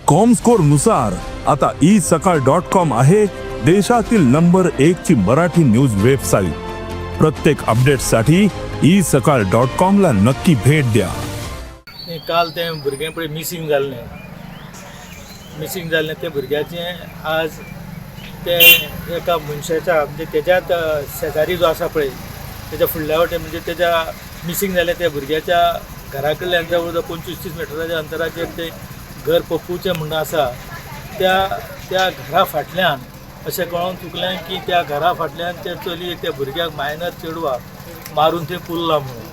Comscore नुसार आता E सकाळ डॉट कॉम आहे देशातील नंबर एक ची मराठी न्यूज वेबसाईट. प्रत्येक अपडेटसाठी ई सकाळ डॉट कॉम ला नक्की भेट द्या. न्ही, काल तें भुरगें पळय मिसींग जाल्लें, मिसींग जाल्लें तें भुरग्याचें आज तें एका मनशाच्या, म्हणजे तेज्याच शेजारी जो आसा पळय तेज्या फुडल्या वटेन, म्हणजे तेज्या मिसींग जालें त्या भुरग्याच्या घरा कडल्यान जवळ जवळ 25-30 मिटराच्या अंतराचेर तें घर पप्पूचें म्हणून आसा, त्या त्या घरा फाटल्यान अशें कळोन चुकलें की त्या घरा फाटल्यान ते चली त्या भुरग्याक, मायनर चेडवाक मारून थंय पुरला म्हणून.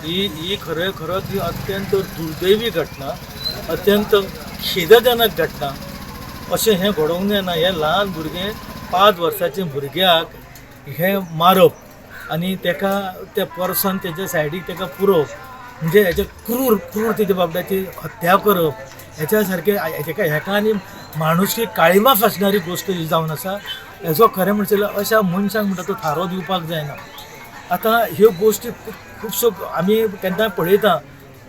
ही ही खरें खरोच ही अत्यंत दुर्दैवी घटना, अत्यंत खेदजनक घटना. अशें हें घडोवंक जायना. हें ल्हान भुरगें, 5 वर्साचें भुरग्याक हें मारप आनी तेका त्या पर्सन तेच्या सायडीक तेका पुरोवप म्हणजे हेचे क्रूर क्रूर तेच्या बाबड्याची हत्या करप हेच्या सारकें, हेका हेका आनी माणुसकी काळिमा फासणारी गोश्ट ही जावन आसा. हेजो खरें म्हणचे अशा मनशांक म्हणटा तो थारो दिवपाक जायना. आतां ह्यो गोश्टी खुबश्यो आमी केन्ना पळयता,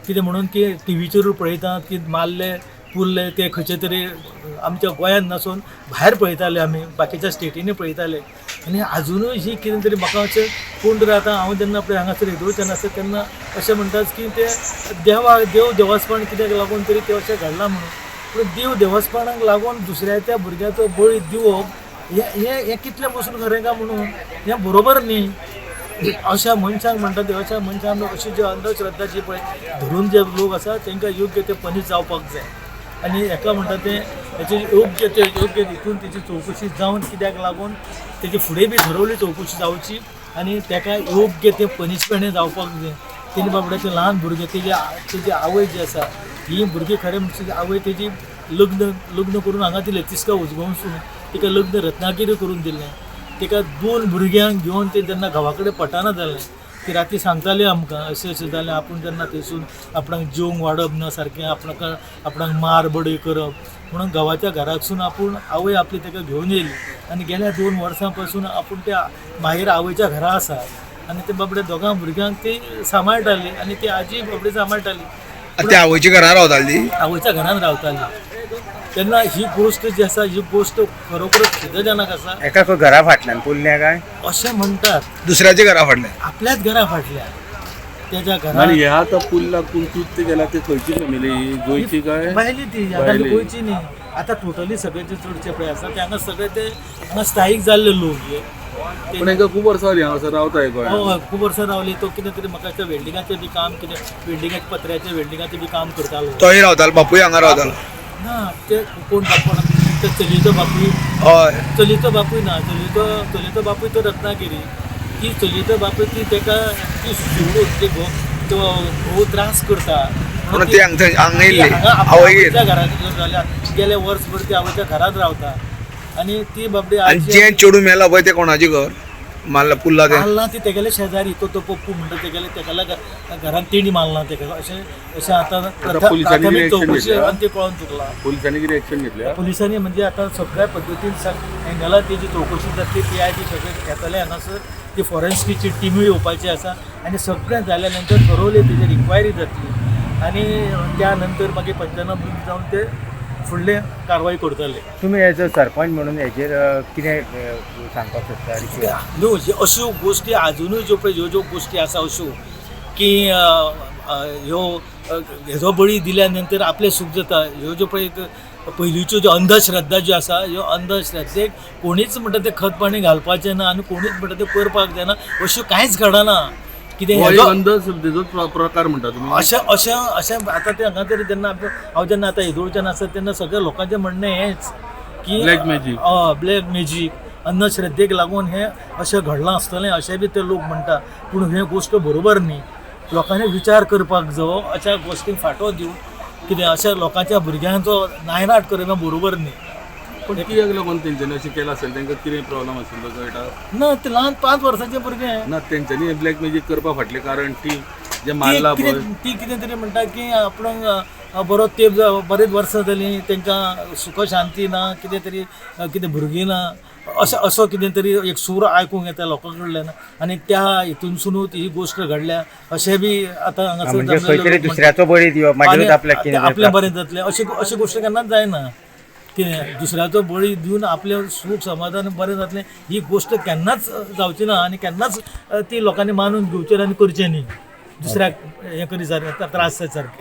कितें म्हणून की टिवीचेरूय पळयता की मारले पुरले ते खंयचे तरी आमच्या गोंयांत नासून भायर पळयताले आमी, बाकीच्या स्टेटींनी पळयताले. आनी आजुनूय ही कितें तरी म्हाका अशें कोण तरी, आतां हांव जेन्ना पळय हांगासर येदोळच्यान आसा तेन्ना अशें म्हणटात की ते देवा देव देवस्पण कित्याक लागून तरी तें अशें घडलां म्हणून. पूण देव देवस्पणाक लागून दुसऱ्या त्या भुरग्याचो बळी दिवप हें हें हें कितलें पसून खरें काय म्हणून, हें बरोबर न्ही. अशा मनशांक म्हणटा ते, अशा मनशांक अशी जी अंधश्रद्धा जी पळय धरून जे लोक आसा तांकां योग्य ते पनीश जावपाक जाय. आनी हेका म्हणटा तें हेची योग्य ते योग्य हितून तेची चवकशी जावन, कित्याक लागून तेची फुडें बी थरोवली चवकशी जावची आनी तेका योग्य ते पनिशमेंट जावपाक जाय. तेणी बाबड्याचें ल्हान भुरगें, तेजी तेजी आवय जी आसा, ही भुरगीं खरें म्हणजे आवय तेजी लग्न लग्न करून हांगा दिलें तिस्का उजगांवसून तिका लग्न रत्नागिरी करून दिलें. तिका 2 भुरग्यांक घेवन ते जेन्ना घोवा कडेन पटाना जालें, ती राती सांगताली आमकां अशें अशें जालें. आपूण जेन्ना थंयसून आपणाक जेवंक वाडप ना सारकें, आपणाक आपणाक मार बडय करप म्हणून घोवाच्या घराकसून आपूण आवय आपली ताका घेवन येयली आनी गेल्या 2 वर्सां पासून आपूण त्या मागीर आवयच्या घरा आसा आनी ते बाबडे दोगां भुरग्यांक ती सांबाळटाली आनी ती आजी बाबडी सांबाळटाली. ती आवयच्या घरान रावताली ती? आवयच्या घरान रावताली. तेन्ना ही गोश्ट जी आसा, ही गोश्ट खरोखरच खेदजनक आसा. एका खंय घरा फाटल्यान पुरल्या काय अशें म्हणटात. दुसऱ्याच्या घरा फाटल्यान? आपल्याच घरा फाटल्यान तेच्या घरा. आनी ह्या आतां पुल्ला कोण कृत्य केला ते खंयची फॅमिली, ही गोंयची काय? भायली ती आतां भायली. गोंयची न्ही. आतां टोटली सगळे जे चडचे पळय आसा ते हांगा सगळे ते हांगा स्थायीक जाल्ले लोक हे. पण हेका खूब वर्सां जालीं हांगासर रावता हे गोंयांत. हय, खूब वर्सां रावली. तो कितें तरी म्हाका दिसता वेल्डिंगाचें बी काम, कितें वेल्डिंगाचें, पत्र्याचें वेल्डिंगाचें बी काम करतालो. तोय रावतालो, बापूय हांगा रावतालो? ना, ते कोण बापूय, ते चलयेचो बापूय. हय. चलयेचो बापूय ना, चलयेचो चलयेचो बापूय तो रत्नागिरी. ती चलयेचो बापूय ती तेका ती सोडून ते घोव, तो घोव त्रास करता. म्हणून ती हांगा हांगा येयल्ली. हांगा आवयगेर. आवयच्या घरांत जाल्या गेले वर्सभर ती आवयच्या घरांत रावता आनी ती बाबडी आनी आजी जें चेडूं मेला पळय तें कोणाचें घर मारला पुरला तें? मारला ती तेगेले शेजारी, तो तो पप्पू म्हणटा, तेगेले तेगेल्या घरांत तेणी मारला तेका, अशें अशें आतां पोलिसांनी प्राथमीक रिएक्शन चवकशी घेतल्या? आनी ती कळोन चुकलां. पोलिसांनी कितें एक्शन घेतल्या? पोलिसांनी म्हणजे आतां सगळ्या पद्दतीन एंगलान तेजी चवकशी जातली. पी I बी सगळे येतले हांगासर, ती फॉरेन्सिकची टिमूय येवपाची आसा आनी सगळें जाल्या नंतर थरोवले तेजेर इन्क्वायरी जातली आनी त्या नंतर मागीर पंचनामा जावन ते फुडले कारवाय करतले. तुमी एज अ सरपंच म्हणून हेजेर कितें सांगपाक सोदता? न्हू, अश्यो गोश्टी आजुनूय ज्यो पळय ह्यो ज्यो गोश्टी आसा अश्यो की ह्यो हेजो बळी दिल्या नंतर आपलें सूख जाता, ह्यो ज्यो पळय पयलींच्यो ज्यो अंधश्रद्धा ज्यो आसा, ह्यो अंधश्रद्धेक कोणीच म्हणटा तें खत पाणी घालपाचें ना आनी कोणीच म्हणटा तें करपाक जायना, अश्यो कांयच घडना. कितें हो एक हेजो अंधश्रद्धेचो प्रकार म्हणटा तुमी? अशें अशें अशें आतां तें हांगा तरी जेन्ना हांव जेन्ना आतां येदोळच्यान आसा तेन्ना सगळ्या लोकांचें म्हणणें हेंच की ब्लॅक मॅजीक. हय, ब्लॅक मॅजीक, अंधश्रद्धेक लागून हें अशें घडलां आसतलें अशें बी ते लोक म्हणटा. पूण हें गोश्ट बरोबर न्ही. लोकांनी विचार करपाक जावो. अशा गोश्टींक फाटो दिवन कितें अशा लोकांच्या भुरग्यांचो नायनाट करप हें बरोबर न्ही. पण कित्याक लागून तेंच्यांनी अशें केलां आसतलें? तांकां कितें प्रॉब्लम आशिल्लो कळटा? ना, ते ल्हान 5 वर्सांचें भुरगें. ना, तेंच्यांनी ब्लॅक मॅजीक करपा फाटलें कारण ती जे मारला पळय ती कितें तरी म्हणटा की आपणाक बरो तेंप बरेच वर्सां जालीं तांकां सुख शांती ना, कितें तरी कितें भुरगीं ना, असो असो कितें तरी एक सूर आयकूंक येता लोकां कडल्यान आनी त्या हितूनसुनूच ही गोश्ट घडल्या अशें बी आतां हांगासर म्हणजे जमलेले खंय तरी लोक म्हणटात. दुसऱ्याचो बळी दिवप मागीरूच आनी आपल्याक कितें आपलें बरें जातलें अशी अशी गोश्ट केन्नाच जायना. कितें दुसऱ्याचो बळी दिवन आपलें सूख समाधान बरें जातलें ही गोश्ट केन्नाच जावची ना आनी केन्नाच ती लोकांनी मानून घेवची ना आनी करचें न्ही, दुसऱ्याक हें करी सारकें त्रास जाय सारकें.